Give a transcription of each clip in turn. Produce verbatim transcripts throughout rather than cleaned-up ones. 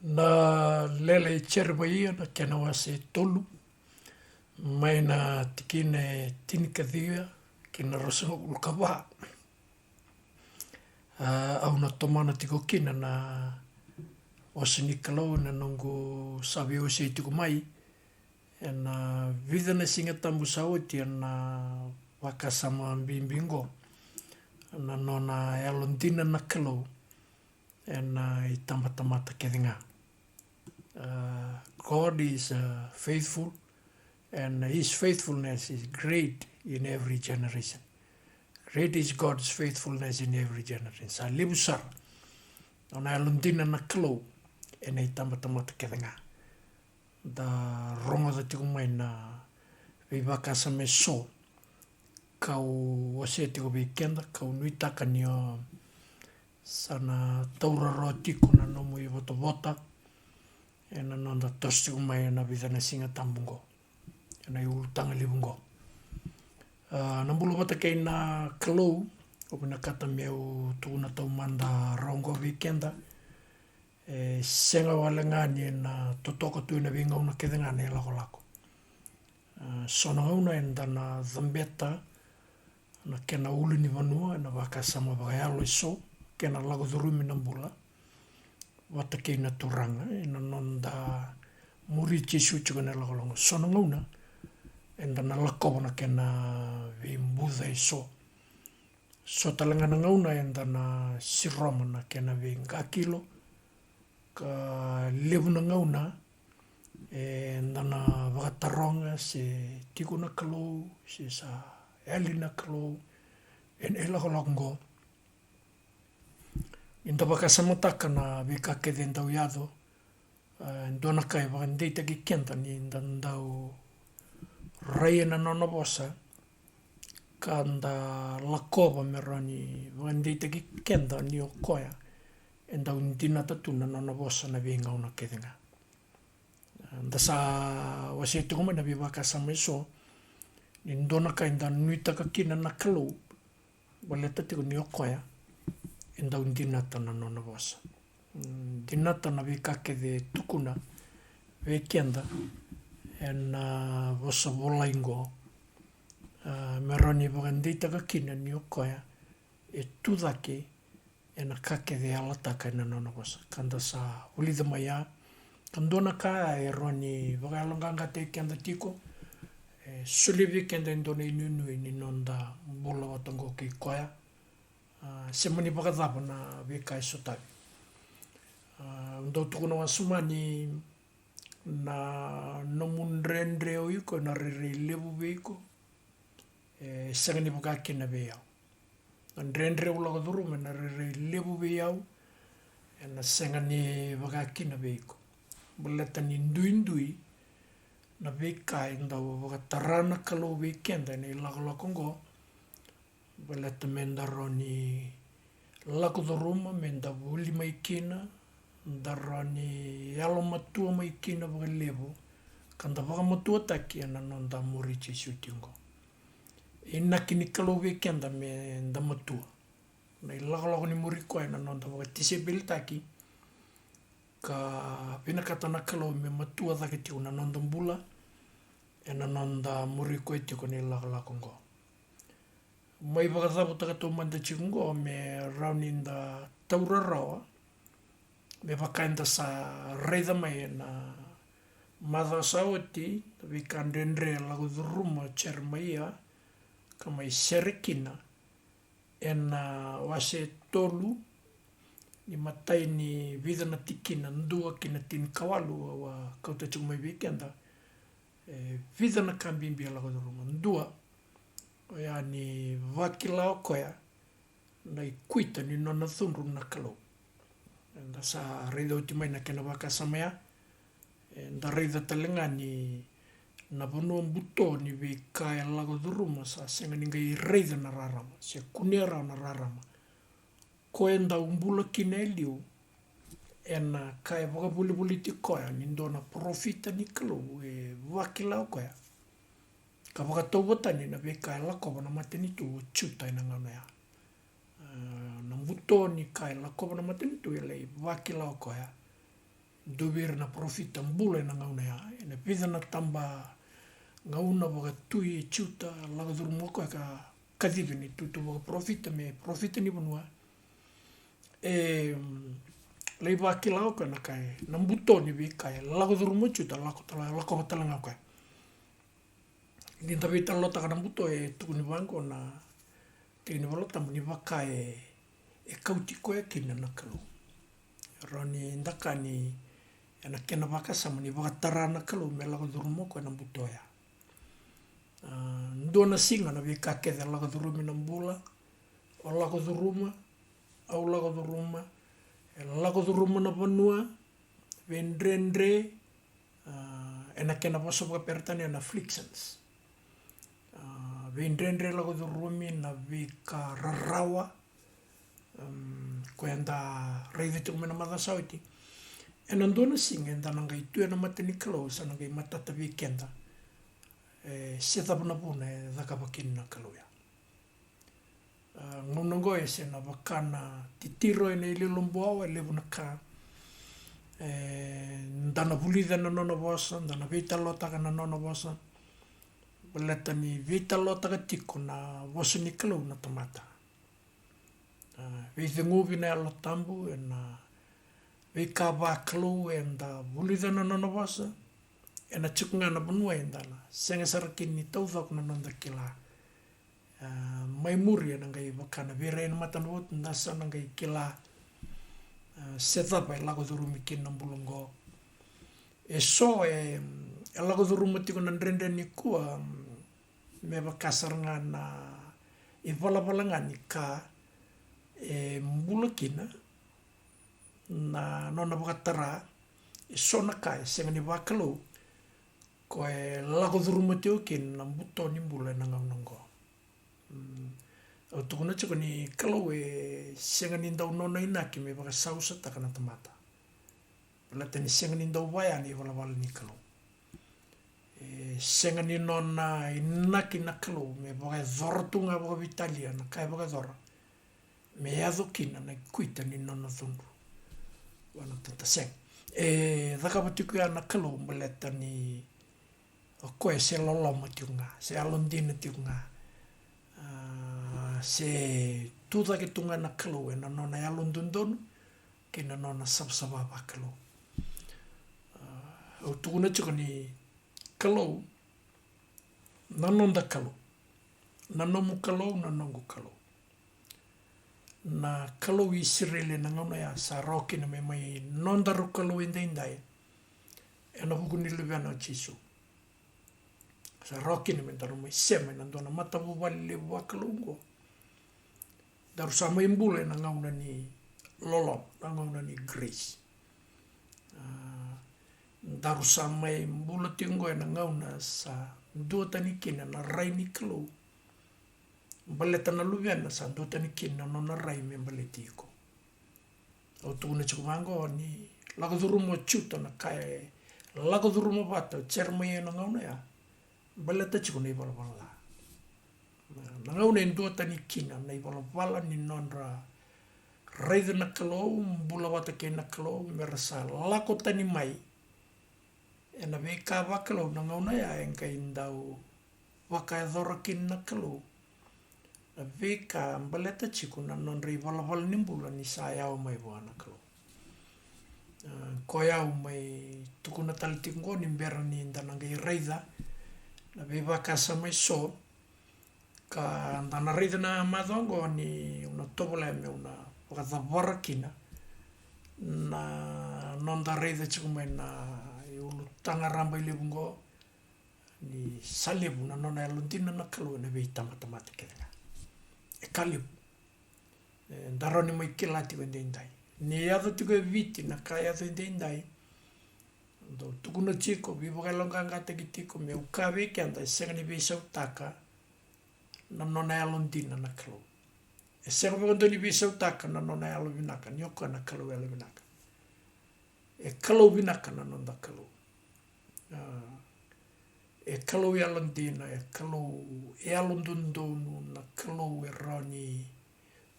Na lele i Jeremaia na kena wase e tolu, mai na tikina e tinikaciwa ki na ruasagavulu ka va. A, au na tomana tiko kina na vosa ni Kalou na noqu sa veiwasei tiko mai ena vica na Siga Tabu sa oti, ena vakasama bibi qo, na nona yalodina na Kalou ena itabatamata kece ga. Uh, God is, uh, faithful, and his faithfulness is great in every generation. Great is God's faithfulness in every generation. Sa levu sara nona yalodina na Kalou ena itabatamata kece ga. Da rogoca tiko mai na veivakasama eso kau wasea tiko vei keda, kau nuitaka ni o sa na taura rawa tiko na nomu ivotavota ena noda toso tiko mai ena vica na Siga Tabu qo, ena iulutaga levu qo. A, na bula vata kei na Kalou, au vinakata meu tukuna taumada rawa qo vei keda. E sega wale ga ni na totoka tu ena veigauna kece ga na ilakolako. A, so na gauna eda na cabeta na kena ulunivanua ena vakasama vakayalo eso, kena lako curumi na bula vata kei na Turaga ena noda muri Jisu tiko ena ilakolako. So na gauna eda na lakova na kena veibuca eso. So tale ga na gauna eda na siroma na kena veiqakilo, ka levu na gauna eda na vakataroga se tiko na Kalou se sa yali na Kalou ena ilakolako qo. Ni da vakasamataka na veika kece e dau yaco, e dua na ka e vakadeitaki keda ni da dau rai ena nona vosa, ka da lakova me rawa ni vakadeitaki keda ni o koya e dau dinata tu na nona vosa na veigauna kece ga. Da sa wasea tiko mai na veivakasama eso ni dua na ka eda nuitaka kina na Kalou, baleta tiko ni o koya e dau dinata na nona vosa. Mm, dinata na veika kece e tukuna vei keda ena vosa volai qo, a, me rawa ni vakadeitaka kina ni o koya e tu cake ena ka kece e yalataka ena nona vosa. Ka da sa vulica mai ya, ka dua na ka e rawa ni vakayaloqaqataki keda tiko, e solia vei keda e dua na inuinui ni noda bula vata qo kei koya. A, se mani vakacava na veika e sotavi. A, au dau tukuna wasoma ni na nomu dredre o iko ena rairai levu vei iko, e sega ni vaka kina vei au. Na dredre au lako curuma ena rairai levu vei au, ena sega ni vaka kina vei iko. Baleta ni duidui na veika e dau vakatara na Kalou vei keda ena ilakolako qo, baleta me da rawa ni lako curuma, me da vuli mai kina, da rawa ni yalomatua mai kina vakalevu, ka da vakamatuataki ena noda muri Jisu tiko qo. Inaki ni Kalou vei keda me da matua. Na ilakolako ni muri koya ena noda vakatisaipelitaki, ka vinakata na Kalou me matua cake tiko na noda bula ena noda muri koya tiko na ilakolako qo. Mai vakacavutaka taumada tiko qo me rawa ni da taura rawa, me vaka eda sa raica mai ena macawa sa oti, na veika dredre e lako curuma o Jeremaia, ka mai sere kina ena wase tolu, ni matai ni vica na tikina, dua ki na tinikawalu, au a kauta tiko mai vei keda. E vica na ka bibi e lako curuma. Dua, oya ni vakila o koya na ikuita ni nona cudru na Kalou. Eda sa raica oti mai na kena vakasama ya. Eda raica tale ga ni na vanua buto ni veika e lako curuma sa sega ni qai raica na rarama, se kunea rawa na rarama. Koya e dau bula kina e liu, ena ka e vakavolivoliti koya ni dua na parofita ni Kalou e vakila o koya, ka vakatauvatani na veika e lakova na matanitu o Juta ena gauna ya. E, na buto ni ka e lakova na matanitu e lai vakila o koya Dua vei ira na parofita bula ena gauna ya, ena vica na taba gauna vakatui e Juta, lako curuma o koya ka kacivi na itutu vakaparofita me parofita ni vanua. E lai vakila o koya na ka e, na buto ni veika e lako curuma o Juta, lako tale, lakova tale ga o koya. Ni da veitalanoataka na buto e tukuni vaqo na tiki ni Vola Tabu ni vaka e, e kauti koya kina na Kalou. Rawa ni da kaya ni ena kena vakasama ni vakatara na Kalou me lako curuma o koya na buto ya. A, dua na siga na veika kece e lako curumi na bula, o lako curuma, au lako curuma, e lako curuma na vanua, veidredre, a, ena kena vosa vakaperitania na afflictions. A, veidredre lako curumi, na veika rarawa, em, koya eda raica tiko mai na macawa sa oti. Ena dua na siga eda na qai tu ena mata ni Kalou, sa na qai matata vei keda. E, se cava na vuna e cakava kina na Kalou ya. A, gauna oqo e sega ni vaka na titiro ena iloilo buawa, e levu na ka. E, da na vulica na nona vosa, da na veitalanoataka na nona vosa. Baleta ni veitalanoataka tiko na vosa ni Kalou na tamata. A, veiceguvi na Yalo Tabu ena veika vakalou eda vulica na nona vosa. Ena tiko ga na vanua eda na sega sara kina ni taucoko na noda kila. A, mai muri ena qai vaka na veirai ena matanivotu da sa na qai kila, a, se cava e lako curumi kina na bula oqo. E so e, e lako curuma tiko na dredre nikua, me vaka sara ga na ivalavala ga ni ka e bula kina na nona vakatara. E so na ka e sega ni vakalou, koya e lako curuma tiko kina na buto ni bula ena gauna oqo. Mm. Au tukuna tiko ni Kalou e sega ni dau nona inaki me vakasausataka na tamata. Baleta ni sega ni dau vaya na ivalavala ni Kalou. E sega ni nona inaki na Kalou me vakayacora tu ga vakaveitalia na ka e vakayacora me yaco kina na ikuita ni nona cudru. Vua na tamata, sega. E cakava tiko ya na Kalou baleta ni o koya se loloma tiko ga, se yalodina tiko ga. A, se tucake tu ga na Kalou ena nona yalododonu kei na nona savasava vakalou. A, au tukuna tiko ni Kalou, na noda Kalou, na nomu Kalou, na noqu Kalou. Na Kalou i Isireli ena gauna ya sa rawa kina me mai nodaru Kalou edaidai ena vuku ni Luvena o Jisu. Sa rawa kina me daru mai sema ena dua na matavuvale levu vakalou oqo. Daru sa mai bula ena gauna ni loloma, na gauna ni grace. A, daru sa mai bula tiko oqo ena gauna sa duatani kina na rai ni Kalou. Baleta na Luvena sa duatani kina na nona rai me baleti iko. Au tukuna tiko vaqo ni lako curuma o Juta na ka e lako curuma vata o Jeremaia ena gauna ya. Baleta tiko na ivalavala ca. Na, na gauna e duatani kina na ivalavala ni nodra raica na Kalou, bula vata kei na Kalou, me ra sa lako tani mai ena veika vakalou, na gauna ya e qai dau vakayacora kina na Kalou na veika baleta tiko na nodra ivalavala ni bula ni sa yawa mai vua na Kalou. A, koya au mai tukuna tale tiko oqo ni bera ni da na qai raica na veivakasama eso, ka da na raica na macawa oqo ni au na tovolea meu na vakacavara kina na noda raica tiko mai na iulutaga rabailevu oqo, ni sa levu na nona yalodina na Kalou ena veitabatamata kece ga. E ka levu. E, da rawa ni mai kila tiko edaidai. Ni yaco tiko e Viti na ka yaco edaidai, dau tukuna tiko, veivakayaloqaqataki tiko, meu kaya vei keda e sega ni veisautaka na nona yalodina na Kalou. E sega vakadua ni veisautaka na nona yalovinaka, ni o koya na Kalou yalovinaka. E Kalou vinaka na noda Kalou. A, e Kalou yalodina, e Kalou yalododonu, na Kalou e rawa ni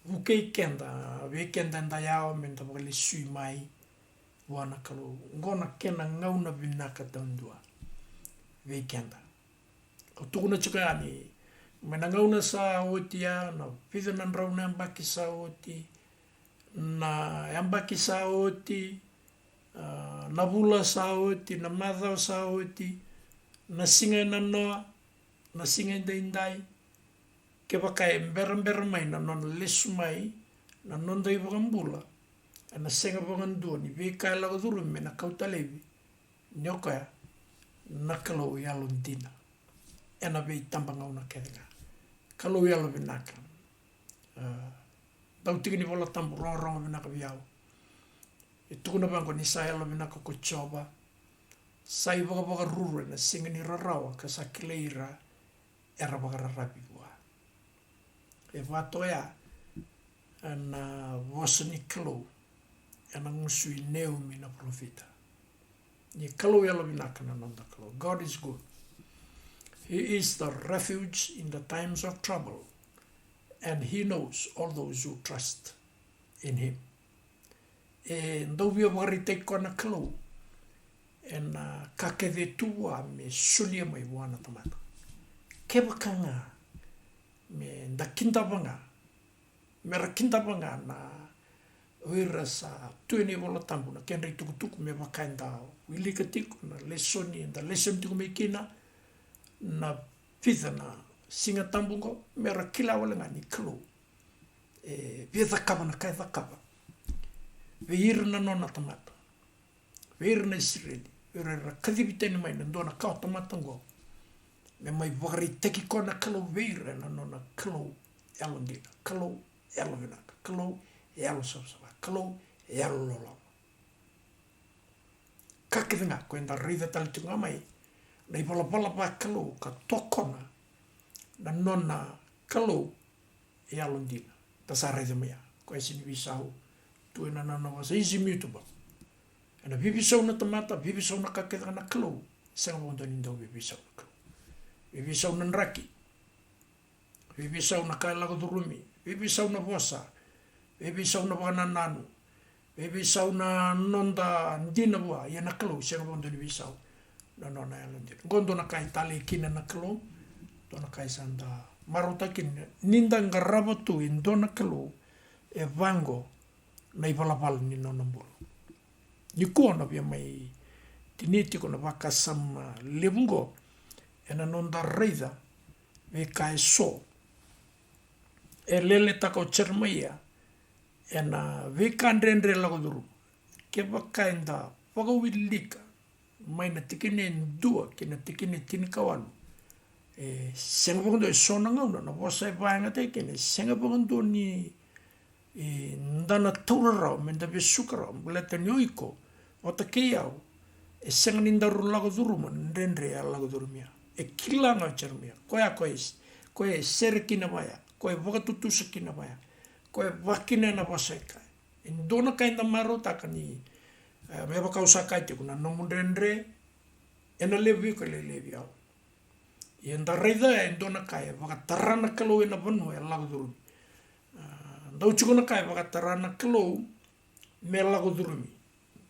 vukei keda, vei keda eda yawa me da vakalesui mai. vua na Kalou. Oqo na kena gauna vinaka taudua vei keda. Au tukuna tiko yani, mai na gauna sa oti ya, na vica na drau na yabaki sa oti, na yabaki sa oti, ah, na vula sa oti, na macawa sa oti, na siga e nanoa, na siga e daidai. Kevaka e berabera mai na nona lesu mai na noda iVakabula, ena sega vakadua ni veika e lako curumi me na kauta laivi, ni o koya na Kalou yalodina ena veitabagauna kece ga. Kalou yalovinaka. Ah, dau tiki ni Vola Tabu rogorogo vinaka vei au. E tukuna vaqo ni sa yalovinaka ko Jiova, sa ivakavakaruru ena siga ni rarawa, ka sa kilai ira era vakararavi vua. E vatoya ena vosa ni Kalou ena gusu i Neumi na parofita. Ni Kalou yalovinaka na noda Kalou. God is good. He is the refuge in the times of trouble, and he knows all those who trust in him. E dau via vakaraitaki koya na Kalou ena ka kece e tu vua me solia mai vua na tamata. Kevaka ga me da kidava ga, me ra kidava ga na o ira sa tu ena iVola Tabu na kedra itukutuku, me vaka eda wilika tiko na lesoni, eda lesoni tiko mai kina na vica na Siga Tabu oqo, me ra kila wale ga ni Kalou e via cakava na ka e cakava vei ira na nona tamata, vei ira na Isireli, vei ira era kacivi tani mai na dua na kawatamata oqo, me mai vakaraitaki koya na Kalou vei ira ena nona Kalou yalodina, Kalou yalovinaka, Kalou yalosavasava, Kalou yalololoma. Ka kece ga ko eda raica tale tiko ga mai na ivalavala vakalou ka tokona na nona Kalou e yalodina. Da sa raica mai ya, ko e sega ni veisau tu ena nona vosa, is immutable. Ena veiveisau na tamata, veiveisau na ka kece ga, na Kalou sega vakadua ni dau veiveisau na Kalou. Veiveisau na draki, veiveisau na ka e lako curumi, veiveisau na vosa, veiveisau na vakanananu, veiveisau na noda dina vua, ia na Kalou sega vakadua ni veisau na nona yalodina. Oqo dua na ka e talei kina na Kalou, dua na ka e sa da marautaka kina ni da qarava tu e dua na Kalou e vaqo na ivalavala ni nona bula. Nikua na via mai tinia tiko na vakasama levu oqo ena noda raica veika eso e leletaka o Jeremaia ena veika dredre e lako curuma. Kevaka eda vakawilika mai na tikina e dua ki na tikina e tinikawalu, e sega vakadua, e so na gauna na vosa e vakayagataki kina, e sega vakadua ni, e, da na taura rawa me da vesuka rawa, baleta ni o iko vata kei au e sega ni daru lako curuma na dredre e lako curumia. E kila ga o Jeremaia koya, koya e, koya e sere kina vaya, koya e vakatutusa kina vaya, koya e vakina ena vosa e kaya. E dua na ka eda marautaka ni, e, me vaka au sa kaya tiko, na nomu dredre ena levu vei iko, e lailai vei au. Ia da raica e dua na ka e vakatara na Kalou ena vanua e lako curumi. A, dau tiko na ka e vakatara na Kalou me lako curumi.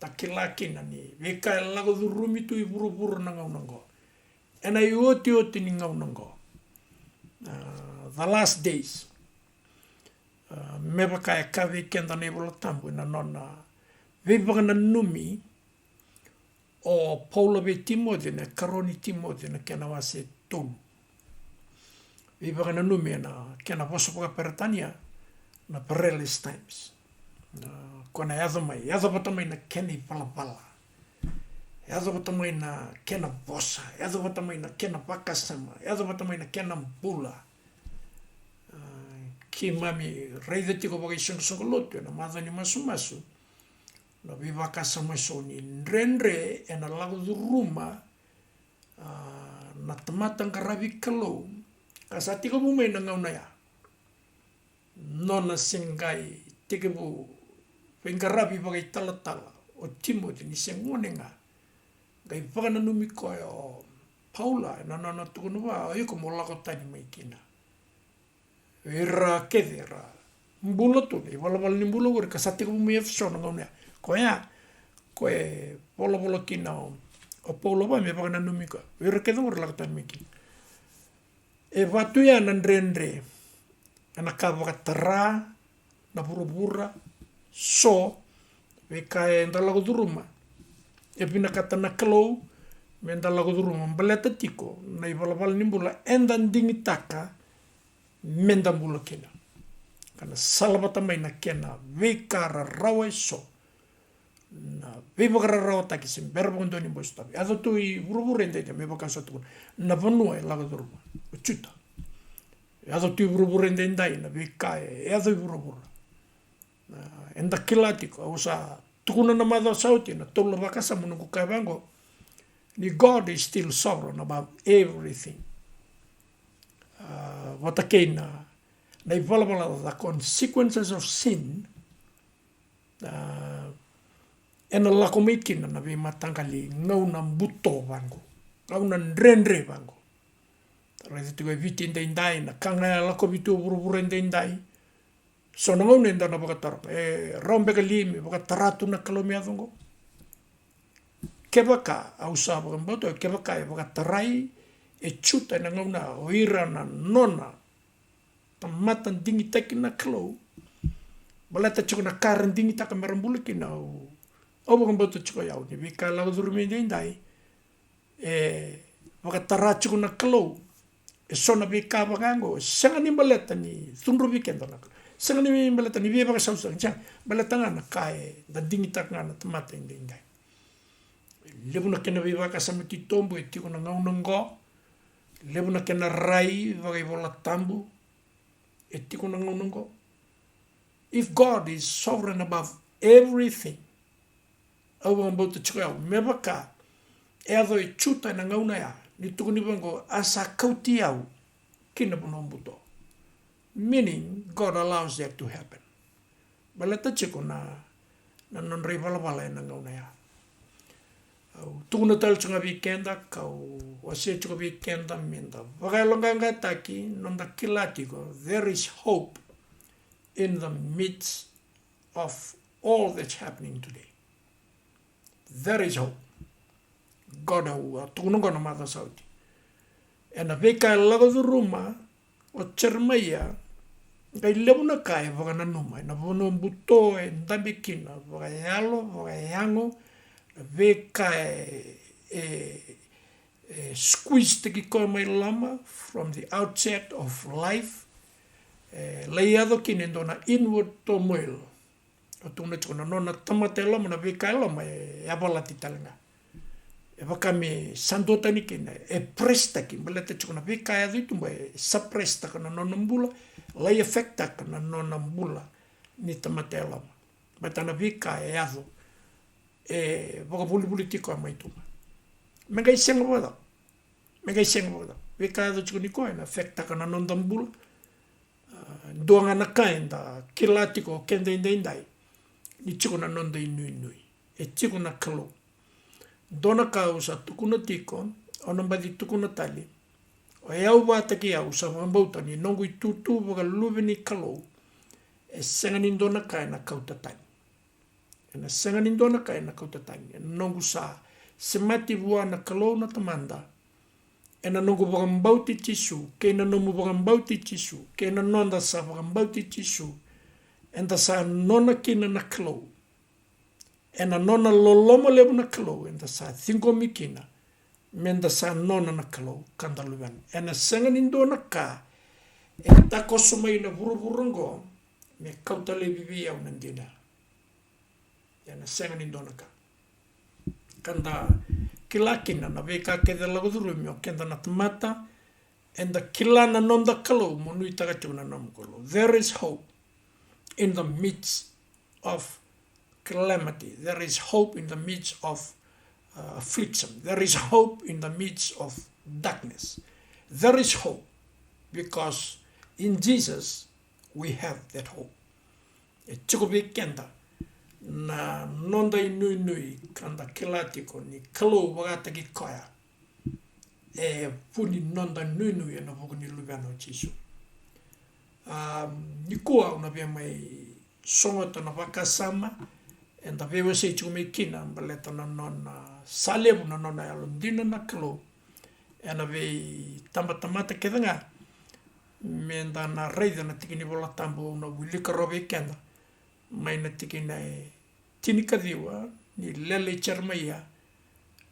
Da kila kina ni veika e lako curumi tu i vuravura na gauna oqo, ena iotioti ni gauna oqo, a, the last days. A, me vaka e kaya vei keda na iVola Tabu ena nona veivakananumi o Paula vei Timoci, na karua ni Timoci na kena wase tolu. Veivakananumi ena kena vosa vakaperetania na perilous times. A, ko na yaco mai, yaco vata mai na kena ivalavala, yaco vata mai na kena vosa, yaco vata mai na kena vakasama, yaco vata mai na kena bula. A, keimami raica tiko vakaisoqosoqo lotu ena macawa ni masumasu na veivakasama eso ni dredre ena lako curuma, a, na tamata qaravi Kalou, ka sa tekivu mai na gauna ya nona se qai tekivu veiqaravi vakaitalatala o Timoci ni se gone ga. Qai vakananumi koya o Paula ena nona tukuna vua, o iko mo lako tani mai kina. Ira kece era bula tu na ivalavala ni bula qori ka sa tekivu mai Efeso na gauna ya. Koya, e volavola kina o, o Paula vaka me vakananumi koya. Vei ira kece qori lako tani mai kina. E vaka tu ya na dredre, ena ka vakatara na vuravura, so, veika eda lako curuma. E vinakata na Kalou meda lako curuma, baleta tiko na ivalavala ni bula eda digitaka meda bula kina. Ka na salavata mai na kena veika rarawa eso, na veivakararawataki se bera vakadua ni bau sotavi. Yaco tu i vuravura edaidai, me vaka sa tukuna, na vanua e lako curuma, o Juta. Yaco tu i vuravura edaidai na veika e yaco i vuravura. Na, eda kila tiko, au sa tukuna na macawa sa oti, na tolu na vakasama noqu kaya vaqo, ni God is still sovereign above everything. Ah, vata kei na, na ivalavala, the consequences of sin, ah, ena lako mai kina na veimataqali gauna buto vaqo, gauna dredre vaqo. Raica tiko e Viti edaidai, na ka ga e lakovi tu e vuravura edaidai. So na gauna eda na vakatara, e rawa beka li me vakatara tu na Kalou me yaco oqo? Kevaka, au sa vakabauta, kevaka e vakatarai e Juta ena gauna o ira na nona tamata digitaki na Kalou, baleta tiko na ka era digitaka mera bula kina, au, au vakabauta tiko o yau ni veika e lako curuma edaidai, e vakatara tiko na Kalou eso na veika vaka oqo, e sega ni baleta ni cudruvi keda na Kalou, sega ni baleta ni veivakasausau, sega, baleta ga na ka eda digitaka ga na tamata edaidai. Levu na kena veivakasama titobu e tiko na gauna oqo. Levu na kena rai vakaivolatabu e tiko na gauna oqo. If God is sovereign above everything, au vakabauta tiko o yau me vaka e yaco e Juta ena gauna ya, ni tukuni vaqo, a sa kauti au ki na vanua buto. Meaning, God allows that to happen. Baleta tiko na, na nodra ivalavala ena gauna ya. Au tukuna tale tiko ga vei keda, kau wasea tiko vei keda, meda vakayaloqaqataki, noda kila tiko, there is hope in the midst of all that's happening today. There is hope. God, au a tukuna oqo na macawa sa oti. Ena veika e lako curuma o Jeremaia, qai levu na ka e vakananuma ena vanua buto e dabe kina, vakayalo, vakayago, na veika e, e, e squeeze-taki koya mai loma from the outset of life. E lai yaco kina e dua na inward turmoil. Au tukuna tiko na nona tamata e loma, na veika e loma e yavalati tale ga. E vaka me sa duatani kina, e press-taki, baleta tiko na veika e yaco i tuba e suppress-taka na nona bula, lai affect-taka na nona bula ni tamata e loma. Baleta na veika e yaco e vakavulivuli tiko mai tuba. Me qai sega vakacava? Me qai sega vakacava? Veika e yaco tiko nikua ena affect-taka na noda bula. Ah, dua ga na ka eda kila tiko o keda edaidai, ni tiko na noda inuinui, e tiko na Kalou. Dua na ka au sa tukuna tiko, au na baci tukuna tale. O yau vakataki au sa vakabauta ni noqu itutu vakaluve ni Kalou e sega ni dua na ka ena kauta tani. Ena sega ni dua na ka ena kauta tani. Ena noqu sa semati vua na Kalou na Tamada, ena noqu vakabauti Jisu, kei na nomu vakabauti Jisu, kei na noda sa vakabauti Jisu, eda sa nona kina na Kalou. Ena nona loloma levu na Kalou eda sa ciqomi kina, meda sa nona na Kalou ka da luvena. Ena sega ni dua na ka e takoso mai na vuravura oqo me kauta laivi vei au na dinau. Ena sega ni dua na ka. Ka da kila kina na veika kece e lako curumi o keda na tamata, eda kila na noda Kalou, mo nuitaka tiko na nomu Kalou. There is hope in the midst of calamity. There is hope in the midst of, uh, affliction. There is hope in the midst of darkness. There is hope because in Jesus we have that hope. E tiko vei keda na noda inuinui ka da kila tiko ni Kalou vakataki koya e vu ni noda nuinui ena vuku ni Luvena o Jisu. Am, nikua au na via mai sogota na vakasama eda veiwasei tiko mai kina baleta na nona sa levu na nona yalodina na Kalou ena veitabatamata kece ga. Meda na raica na tiki ni Vola Tabu, au na wilika rawa vei keda mai na tikina e tinikaciwa ni Lele i Jeremaia,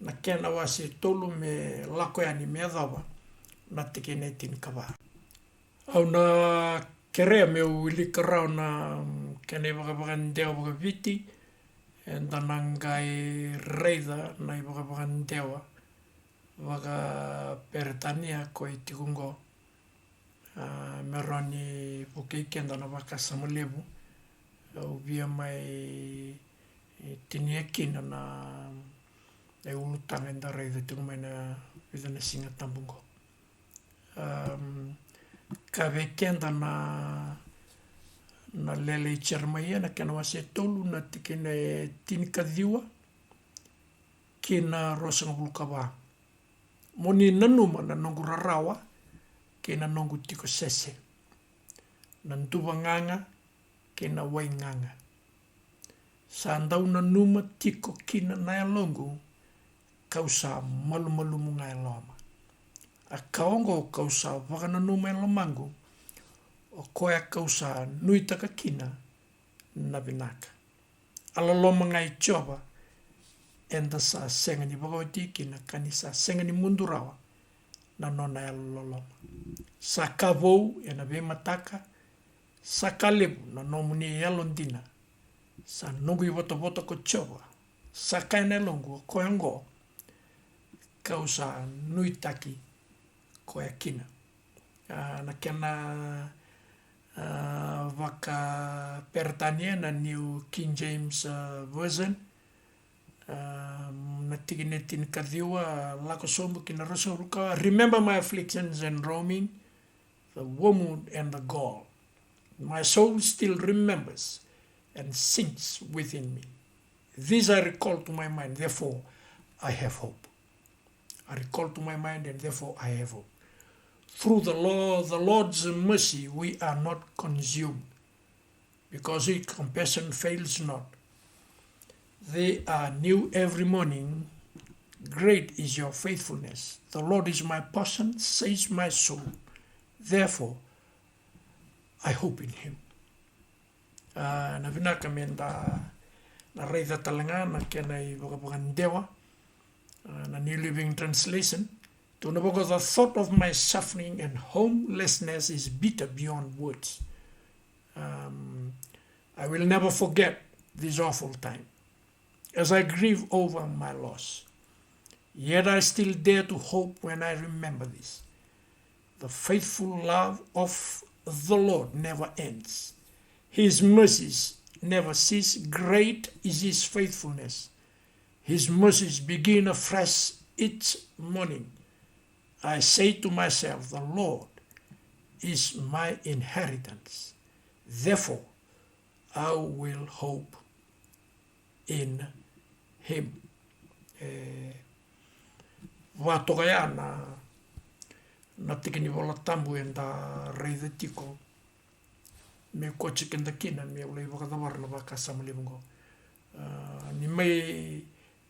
na kena wase tolu me lako yani me yacova na tikina e tinikava. Au na kerea meu wilika rawa na, mm, kena ivakavakadewa vakaViti, eda na qai raica na ivakavakadewa vakaPeritania ko e tiko oqo. A, me rawa ni vukei keda na vakasama levu. Au via mai, e, tinia kina na, e, ulutaga eda raica tiko mai na vica na Siga Tabu oqo. Am, ka vei keda na, na Lele i Jeremaia, na kena wase tolu, na tikina e tinikaciwa ki na ruasagavulu ka va. Mo ni nanuma na noqu rarawa kei na noqu tiko sese, na duva gaga kei na wai gaga. Sa dau nanuma tiko kina na yaloqu, kau sa malumalumu ga e loma. A ka oqo kau sa vakananuma e lomaqu, o koya kau sa nuitaka kina na vinaka. A loloma ga i Jiova, eda sa sega ni vakaoti kina, ka ni sa sega ni mudu rawa na nona yalololoma. Sa ka vou ena veimataka, sa ka levu na nomuni yalodina. Sa noqu ivotavota ko Jiova, sa kaya na yaloqu, o koya oqo kau sa nuitaki koya kina. A, na kena, a, vakaPeritania, na New King James, a, Version, a, na tikina e tinikaciwa lako sobu ki na ruasagavulu ka va. Remember my afflictions and roaming, the wormwood and the gall. My soul still remembers and sinks within me. This I recall to my mind, therefore I have hope. I recall to my mind, and therefore I have hope. Through the Lord, the Lord's mercy, we are not consumed, because his compassion fails not. They are new every morning. Great is your faithfulness. The Lord is my portion, says my soul. Therefore, I hope in him. A, na vinaka meda na raica tale ga na kena ivakavakadewa, a, na New Living Translation. Tukuna vaqo, the thought of my suffering and homelessness is bitter beyond words. Um, I will never forget this awful time as I grieve over my loss. Yet I still dare to hope when I remember this. The faithful love of the Lord never ends. His mercies never cease. Great is his faithfulness. His mercies begin afresh each morning. I say to myself, the Lord is my inheritance. Therefore, I will hope in him. E, vatoka ya na, na tiki ni Vola Tabu eda raica tiko. Me koci keda kina, me lai vakacavara na vakasama levu oqo. A, ni mai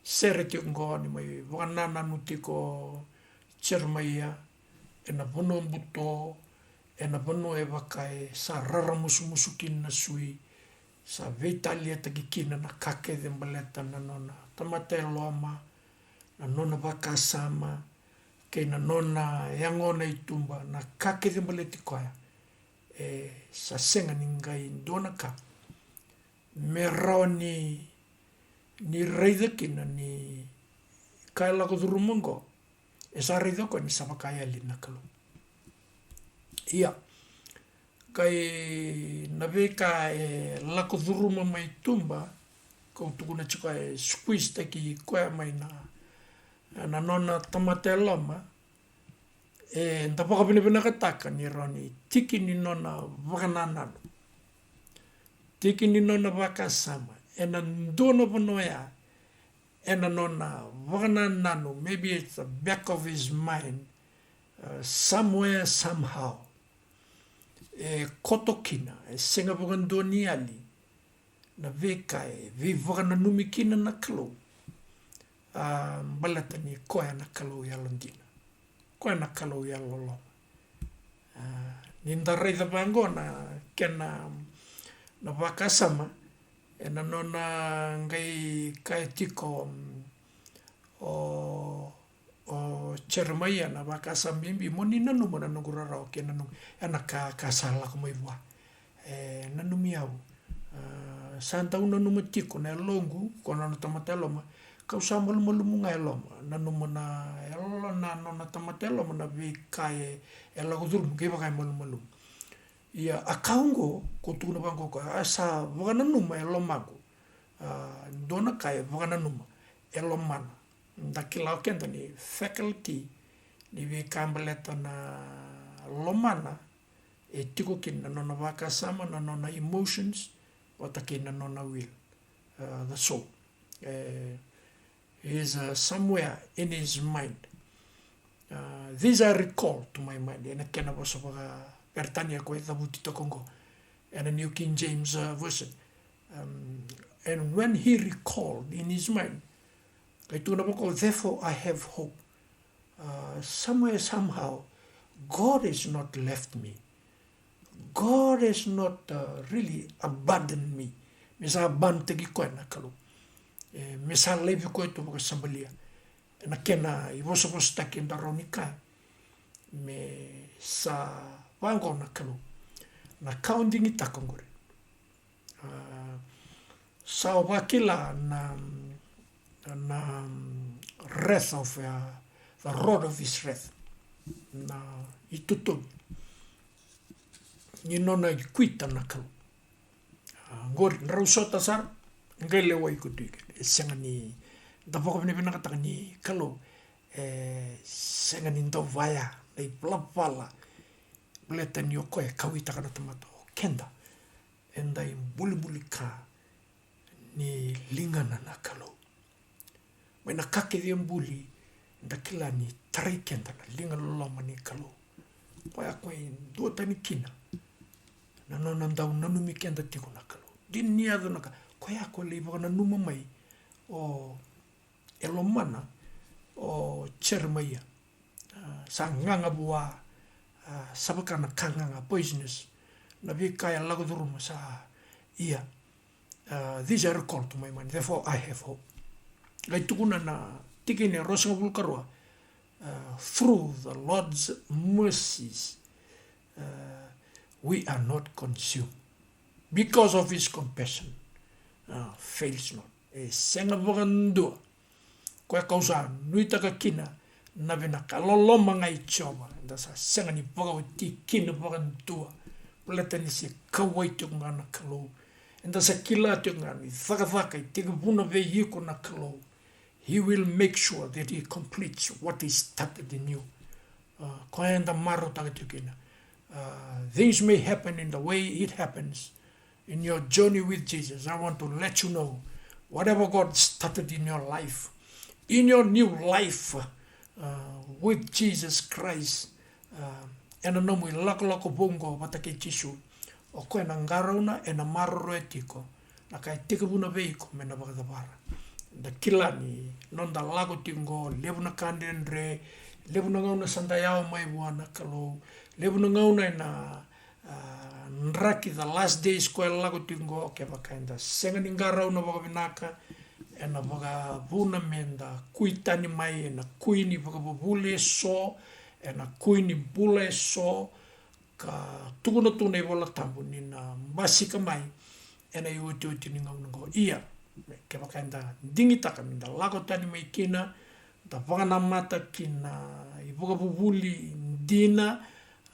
sere tiko oqo, ni mai vakanananu tiko Jeremaia, ena vanua buto, ena vanua e vaka e sa raramusumusu kina na sui, sa veitaliataki kina na ka kece baleta na nona tamata e loma, na nona vakasama, kei na nona yagona i tuba, na ka kece baleti koya. E sa sega ni qai dua na ka me rawa ni, ni raica kina ni ka e lako curuma oqo. E sa raica o koya ni sa vakayali na Kalou. Ia, kai na veika e lako curuma mai tuba, kau tukuna tiko e squeeze taki koya mai na, na nona tamata e loma, eda vakavinavinakataka ni rawa ni tiki ni nona vakanananu, tiki ni nona vakasama, ena dua na vanua ya, ena nona vakanananu, maybe it's the back of his mind, uh, somewhere, somehow. E koto kina, e sega vakadua ni yali na veika e veivakananumi kina na Kalou. A, baleta ni koya na Kalou yalodina, koya na Kalou yalololoma. A, ni da raica vaqo na kena, na vakasama, ena nona qai kaya tiko, mm, o, o Jeremaia, na vakasama bibi, mo ni nanuma na noqu rarawa kei na noqu, ena ka, ka sa lako mai vua. E, nanumi au. A, sa dau nanuma tiko na yaloqu, ko na nona tamata e loma, kau sa malumalumu ga e loma. Nanuma na yalo, na nona tamata e loma, na veika e, e lako curuma, kevaka e malumalumu. Ia, a ka oqo, ko tukuna vaqo, ko a sa vakananuma e lomaqu. A, dua na ka e vakananuma e lomana. Da kila o keda ni faculty ni veika baleta na lomana, e tiko kina na nona vakasama, na nona emotions, vata kei na nona will, uh, the soul. E, is, uh, somewhere in his mind. Uh, these I recall to my mind. Ena kena vosa vakaperitania ko e cavuti toka oqo ena New King James, uh, Version. Um, and when he recalled in his mind, qai tukuna vaqo, therefore I have hope. Uh, somewhere, somehow, God has not left me. God has not, uh, really abandoned me. Me sa abandon-taki koya na Kalou. E, me sa laivi koya tu vakasabalia. Ena kena ivosavosataki eda rawa ni kaya, me sa vaqo na Kalou. Na ka o digitaka oqori. A, sa o vakila na, na wrath of, a, the rod of his wrath. Na itotogi ni nona ikuita na Kalou. A, qori, drau sota sara, qai lewai iko tu ike. E sega ni, da vakavinavinakataka ni Kalou e sega ni dau vaya na ivalavala baleta ni o koya e kauaitaka na tamata. O keda eda ibulibuli ka ni ligana na Kalou. Mai na ka kece e buli, eda kila ni tarai keda na liga loloma ni Kalou. Koya ko e duatani kina na nona dau nanumi keda tiko na Kalou. Dina ni yaco na ka, koya ko lai vakananuma mai o e lomana o Jeremaia. A, sa gaga vua, a, sa vaka na ka gaga, poisonous. Na veika e lako curuma sa ia. A, these are called to my mind, therefore I have hope. Qai tukuna na tikina e ruasagavulu ka rua, a, through the Lord's mercies, a, we are not consumed, because of his compassion, a, fails not. E sega vakadua. Koya kau sa nuitaka kina na vinaka, loloma ga i Jiova. Eda sa sega ni vakaoti kina vakadua. Baleta ni se kauwai tiko ga na Kalou. Eda sa kila tiko ga ni cakacaka e tekivuna vei iko na Kalou. He will make sure that he completes what he started in you. A, koya eda marautaka tiko kina. A, things may happen in the way it happens. In your journey with Jesus, I want to let you know, whatever God started in your life, in your new life, a, with Jesus Christ, a, ena nomu ilakolako vou oqo vata kei Jisu, o koya ena qarauna, ena maroroya tiko na ka e tekivuna vei iko me na vakacavara. Da kila ni noda lako tiko oqo, levu na ka dredre, levu na gauna sa da yawa mai vua na Kalou, levu na gauna ena, a, draki, the last days ko e lako tiko oqo, kevaka eda sega ni qarauna vakavinaka, ena vakavuna me da kui tani mai ena kui ni vakavuvuli eso, ena kui ni bula eso, ka tukuna tu na iVola Tabu ni na basika mai ena iotioti ni gauna oqo. Ia, kevaka eda digitaka me da lako tani mai kina, da vakanamata ki na ivakavuvuli dina,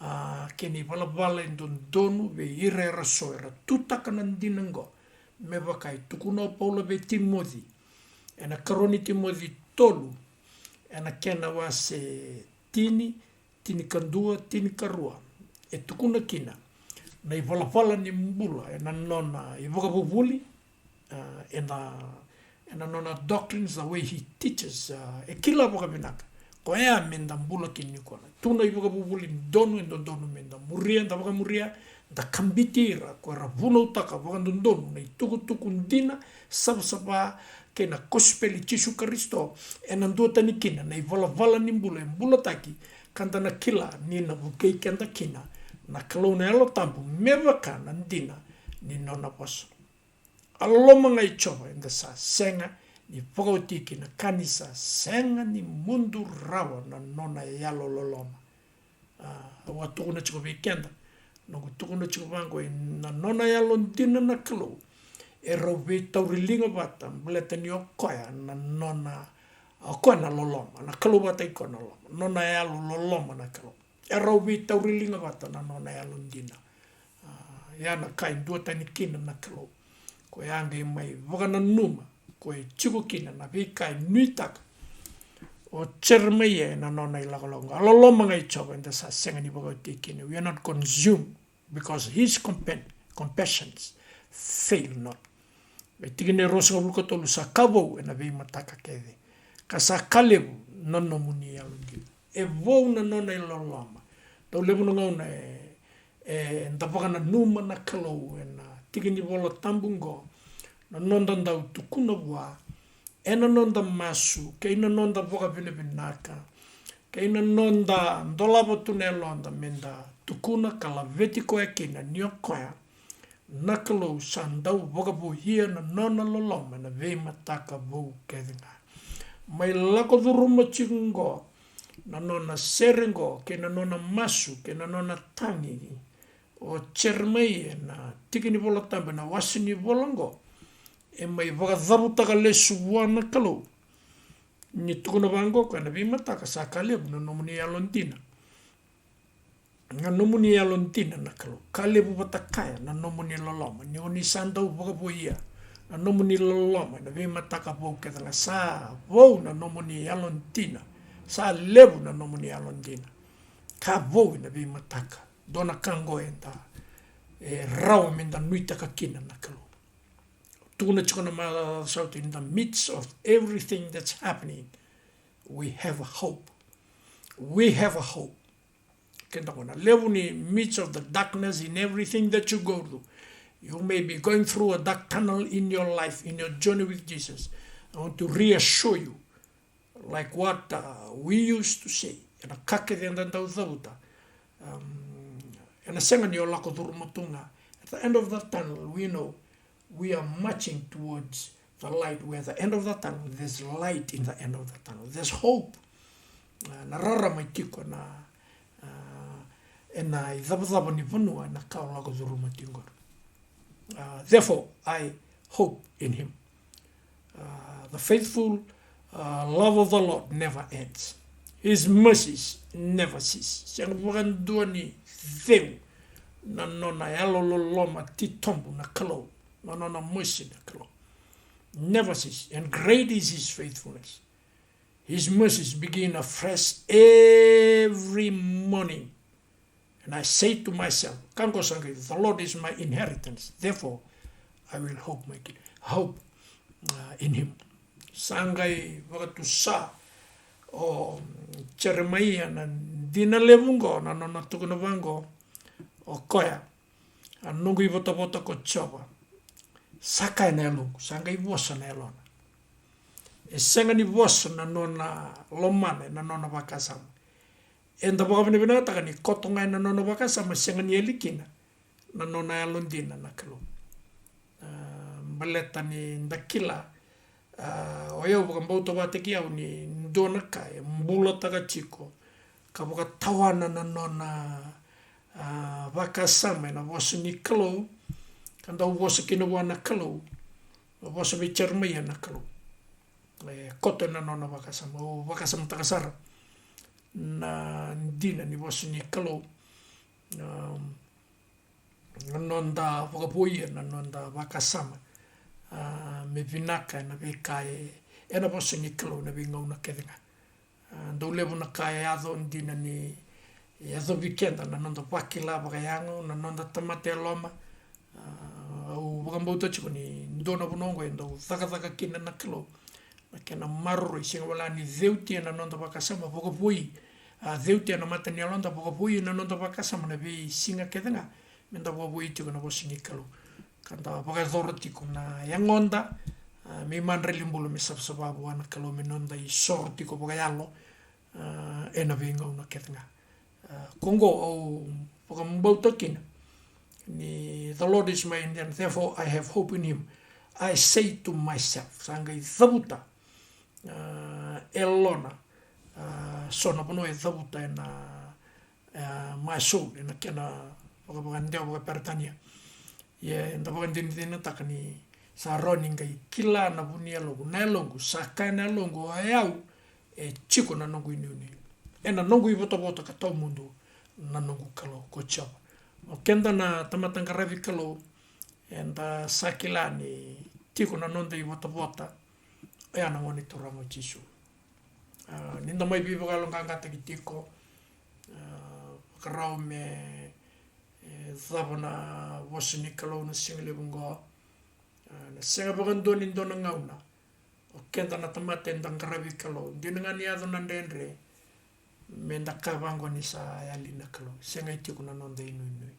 a, kei na ivalavala e dodonu vei ira era so era tutaka na dina oqo. Me vaka e tukuna o Paula vei Timoci ena karua ni Timoci tolu, ena kena wase tini, tinikadua, tinikarua, e tukuna kina na ivalavala ni bula ena nona ivakavuvuli, a, ena, ena nona doctrines, the way he teaches, a, e kila vakavinaka. Koya me da bula kina nikua. Tu na ivakavuvuli donu e dodonu me da muria, da vakamuria, da kabiti ira ko era vunautaka vakadodonu na itukutuku dina, savasava kei na kosipeli i Jisu Karisito, ena duatani kina na ivalavala ni bula e bulataki, ka da na kila ni na vukei keda kina na Kalou na Yalo Tabu me vaka na dina ni nona vosa. A loloma ga i Jiova eda sa sega ni vakaoti kina, ka ni sa sega ni mudu rawa na nona yalololoma. A, au a tukuna tiko vei keda, noqu tukuna tiko vaqo, na nona yalodina na Kalou e rau veitauriliga vata, baleta ni o koya na nona, o koya na loloma, na Kalou vata i koya na loloma, nona yalololoma na Kalou. E rau veitauriliga vata na nona yalodina. A, ia na ka e duatani kina na Kalou. Ko ya qai mai vakananuma ko e tiko kina na veika e nuitaka o Jeremaia ena nona ilakolako. A loloma ga i Jiova eda sa sega ni vakaoti kina. We are not consumed because his compa-, compassions fail not. E tikina e ruasagavulu ka tolu, sa ka vou ena veimataka kece, ka sa ka levu na nomuni yalodina. E vou na nona iloloma. Dau levu na gauna e, eda vakananuma na Kalou ena tiki ni Vola Tabu oqo, na noda dau tukuna vua ena noda masu, kei na noda vakavinavinaka, kei na noda dolava tu na yaloda meda tukuna ka laveti koya kina, ni o koya na Kalou sa dau vakavoia na nona loloma ena veimataka vou kece ga. Mai lako curuma tiko oqo na nona sere oqo, kei na nona masu, kei na nona tagi o Jeremaia ena tiki ni Vola Tabu, ena wase ni vola oqo, e mai vakacavutaka lesu vua na Kalou. Ni tukuna vaqo ko ena veimataka, sa ka levu na nomuni yalodina. Na nomuni yalodina na Kalou. Ka levu vata kaya na nomuni loloma, ni oni sa dau vakavoia na nomuni loloma ena veimataka vou kece ga. Sa vou na nomuni yalodina. Sa levu na nomuni yalodina. Ka vou ena veimataka. Dua na ka oqo eda, e rawa meda nuitaka kina na Kalou. Tukuna tiko na macawa sa oti, in the midst of everything that's happening, we have a hope. We have a hope. Keda qo na levu ni midst of the darkness in everything that you go through. You may be going through a dark tunnel in your life, in your journey with Jesus. I want to reassure you, like what, uh, we used to say, ena ka kece eda dau cavuta, um, ena sega ni o lako curuma tu ga. At the end of the tunnel, we know we are marching towards the light, where the end of the tunnel, there's light in the end of the tunnel. There's hope. Uh, na rarama e tiko na, uh, ena icavacava ni vanua ena ka o lako curuma tiko qori. Uh, therefore, I hope in him. Uh, the faithful, uh, love of the Lord never ends. His mercies never cease. Sega vakadua ni cegu na nona yalololoma titobu na Kalou, na nona mercy na Kalou. Never cease. And great is his faithfulness. His mercies begin afresh every morning. And I say to myself, ka qo sa qai, the Lord is my inheritance, therefore I will hope my king, hope, uh, in him. Sa qai vakatusa o Jeremaia na dina levu qo, na nona tukuna vaqo o koya, a noqu ivotavota ko Jiova. Sa kaya na yaloqu, sa qai vosa na yalona. E sega ni vosa na nona lomana ena nona vakasama. Eda vakavinavinakataka ni koto ga ena nona vakasama, sega ni yali kina na nona yalodina na Kalou. Ah, baleta ni da kila, ah, o yau vakabauta vakataki au ni dua na ka e bulataka tiko ka vakatawana na nona, ah, vakasama ena vosa ni Kalou, ka dau vosa kina vua na Kalou, vosa vei Jeremaia na Kalou. E koto ena nona vakasama, au vakasamataka sara na dina ni vosa ni Kalou. Um, na noda vakavoui, na noda vakasama, ah, me vinaka ena veika e, ena vosa ni Kalou ena veigauna kece ga. Ah, dau levu na ka e yaco, dina ni yacovi keda na noda vakila vakayago, na noda tamata e loma. Ah, au vakabauta tiko ni dua na vanua oqo e dau cakacaka kina na Kalou. Na kena maroroi, sega wale ni ceutia na noda vakasama, vakavoui, ah, ceutia na mata ni yaloda, vakavoui na noda vakasama na veisiga kece ga. me da vakavoui tiko na vosa ni Kalou, ka da vakayacora tiko na yagoda, a, me imadrali bula, me savasava vua na Kalou, me noda isoro tiko vakayalo, a, ena veigauna kece ga. A, ko qo au vakabauta kina ni the Lord is my strength, therefore I have hope in him. I say to myself, sa qai cavuta, a, e lona, a, so na vanua e cavuta ena, a, my soul, ena kena vakavakadewa vakaperetania. Ia eda vakadinadinataka ni sa rawa ni qai kila na vu ni yaloqu, na yaloqu, sa kaya na yaloqu, o yau e tiko na noqu inuinui, ena noqu ivotavota ka tawamudu na noqu Kalou ko Jiova. O keda na tamata qaravi Kalou, eda sa kila ni tiko na noda ivotavota, oya na Gone Turaga o Jisu. A, ni da mai veivakayaloqaqataki tiko, a, vakarau me, e, cava na vosa ni Kalou na siga levu qo. A, na sega vakadua ni dua na gauna o keda na tamata eda qaravi Kalou, dina ga ni yaco na dredre, me da kaya vaqo ni sa yali na Kalou, sega, e tiko na noda inuinui.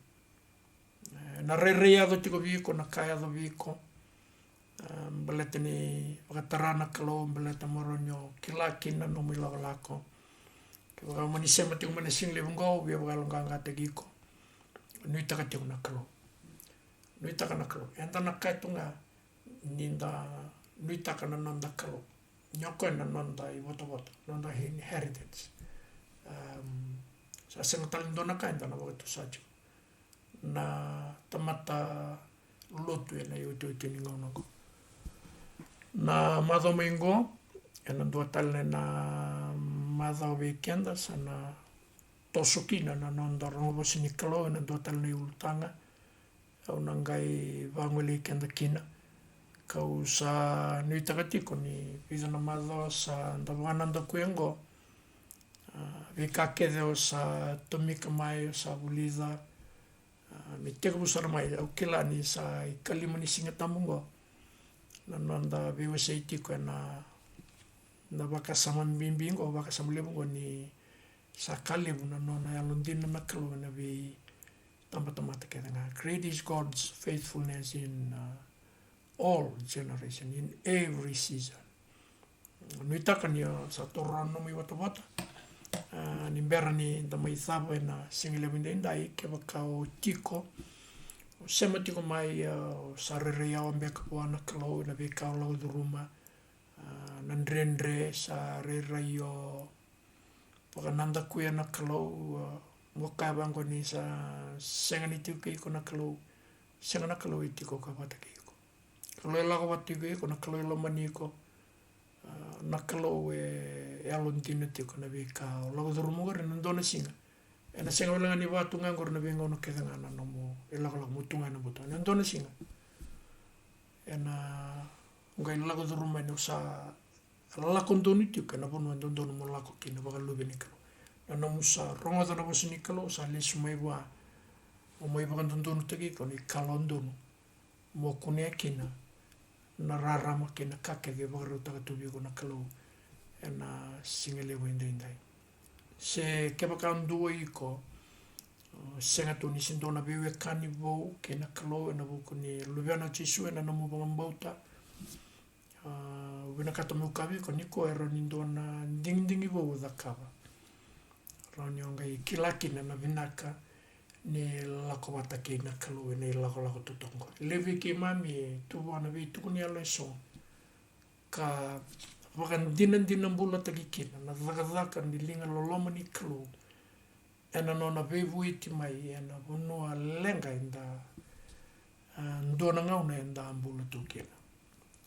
E, na rairai yaco tiko vei iko, na ka yaco vei iko, a, baleta ni vakatara na Kalou, baleta mo rawa ni o kila kina na nomu ilakolako. Kevaka mo ni sema tiko mai na siga levu qo, au via vakayaloqaqataki iko. Nuitaka tiko na Kalou. Nuitaka na Kalou. Eda na kaya tu ga ni da nuitaka na noda Kalou, ni o koya na noda ivotavota, noda inheritance. Am, sa sega tale ni dua na ka eda na vakatusa tiko na tamata lotu ena iotioti ni gauna oqo. Na macawa mai oqo, ena dua tale na macawa vei keda sa na toso kina na noda rogo vosa ni Kalou ena dua tale na iulutaga. Au na qai vagolei keda kina, kau sa nuitaka tiko ni vica na macawa sa da vakanadakuya oqo, a, veika kece o sa tomika mai, o sa vulica, a, me tekivu sara mai. Au kila ni sa ikalima ni Siga Tabu oqo na noda veiwasei tiko ena, na vakasama bibi oqo, vakasama levu oqo, ni sa ka levu na nona yalodina na Kalou ena veitabatamata kece ga. Great is God's faithfulness in, uh, all generation, in every season. Nuitaka ni o sa toro na nomu ivotavota, a, ni bera ni da mai cava ena siga levu edaidai, kevaka o tiko, o sema tiko mai, a, o sa rairai yawa beka vua na Kalou ena veika o lako curuma, a, na dredre sa rairai o vakanadakuya na Kalou, a, mo kaya vaqo ni sa sega ni tiko kei iko na Kalou. Sega, na Kalou e tiko ka vata kei iko. Kalou e lako vata tiko kei iko, na Kalou e lomani iko. A, na Kalou e, e yalodina tiko na veika o lako curuma qori. Ena dua na siga ena sega wale ga ni vaka tu ga qori na veigauna kece ga na nomu ilakolako, mo tu ga ena buto. Ena dua na siga ena qai lako curuma yani, o sa lako donu tiko ena vanua e dodonu mo lako kina vakaluve ni Kalou. Na nomu sa rogoca na vosa ni Kalou, sa lesu mai vua, mo mai vakadodonutaki iko na ikalawa donu mo kunea kina na rarama kei na ka kece e vakarautaka tu vei iko na Kalou ena siga levu edaidai. Se kevaka dua iko, o, sega tu ni se dua na veiwekani vou kei na Kalou ena vuku ni luvena o Jisu ena nomu vakabauta, a, au vinakata meu kaya vei iko ni ko e rawa ni dua na digidigi vou o cakava. Rawa ni o qai kila kina na vinaka ni lako vata kei na Kalou ena ilakolako totoka oqo. Levu vei keimami e tu vua na veituku ni yalo eso ka vakadinadina bulataki kina na cakacaka ni liga loloma ni Kalou ena nona veivueti mai ena vanua leqa eda, a, dua na gauna eda bula tu kina.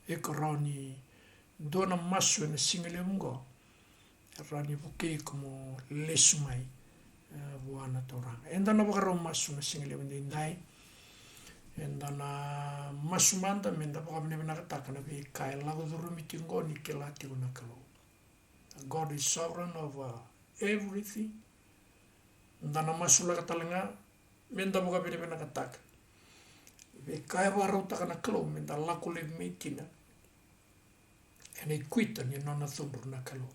Iko rawa ni dua na masu ena siga levu oqo, e rawa ni vukei iko mo lesu mai, e, vua na Turaga. Eda na vakarau masu na siga levu edaidai. Eda na masu mada meda vakavinavinakataka na veika e lako curumi tiko oqo ni kila tiko na Kalou. God is sovereign over everything. Da na masulaka tale ga meda vakavinavinakataka veika e vakarautaka na Kalou meda lako laivi mai kina ena ikuita ni nona cudru na Kalou,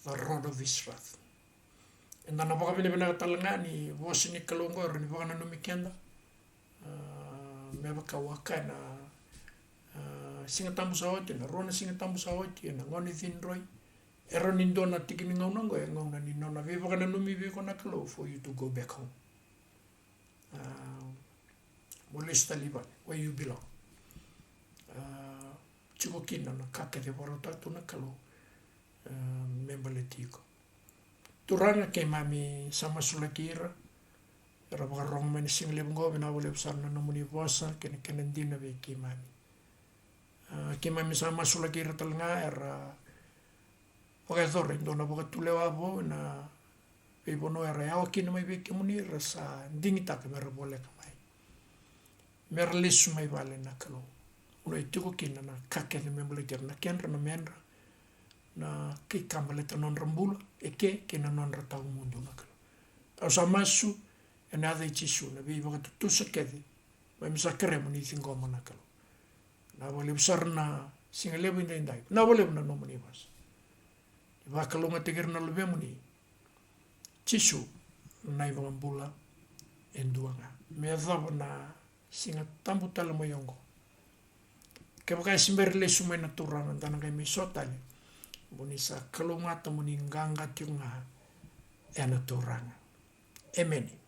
the rod of his wrath. Eda na vakavinavinaka tale ga ni vosa ni Kalou oqo e rawa ni vakananumi keda, A, me vaka au a kaya na, a, Siga Tabu sa oti, na rua na Siga Tabu sa oti, ena gauna ni cidroi. E rawa ni dua na tiki ni gauna oqo e gauna ni nona veivakananumi vei iko na Kalou for you to go back home. A, mo lesu tale i vale, where you belong. A, tiko kina na ka kece e vakarautaka tu na Kalou, a, me baleti iko. Turaga, keimami sa masulaki ira era vakarorogo mai na siga levu oqo, vinaka vakalevu sara na nomuni vosa kei na kena dina vei keimami. A, keimami sa masulaki ira tale ga era vakayacora e dua na vakatulewa vou ena veivanua era yawa kina mai vei kemuni, ra sa digitaka me ra voleka mai, me ra lesu mai vale na Kalou. Vanua e tiko kina na ka kece me baleti ira, na kedra, na medra, na ka e ka baleta na nodra bula eke kei na nodra tawamudu na Kalou. Au sa masu ena yaca i Jisu, na veivakatutusa kece keimami sa kerea mo ni ciqoma na Kalou. Vinaka vakalevu sara na siga levu edaidai, vinaka vakalevu na nomuni vosa. Ni vakalougatataki ira na luvemuni. Jisu na iVakabula e dua ga me yacova na Siga Tabu tale mai oqo. Kevaka e se bera ni lesu mai na Turaga, da na qai mai so tale. Mo ni sa kalougata, mo ni qaqa tiko ga ena Turaga. Emeni.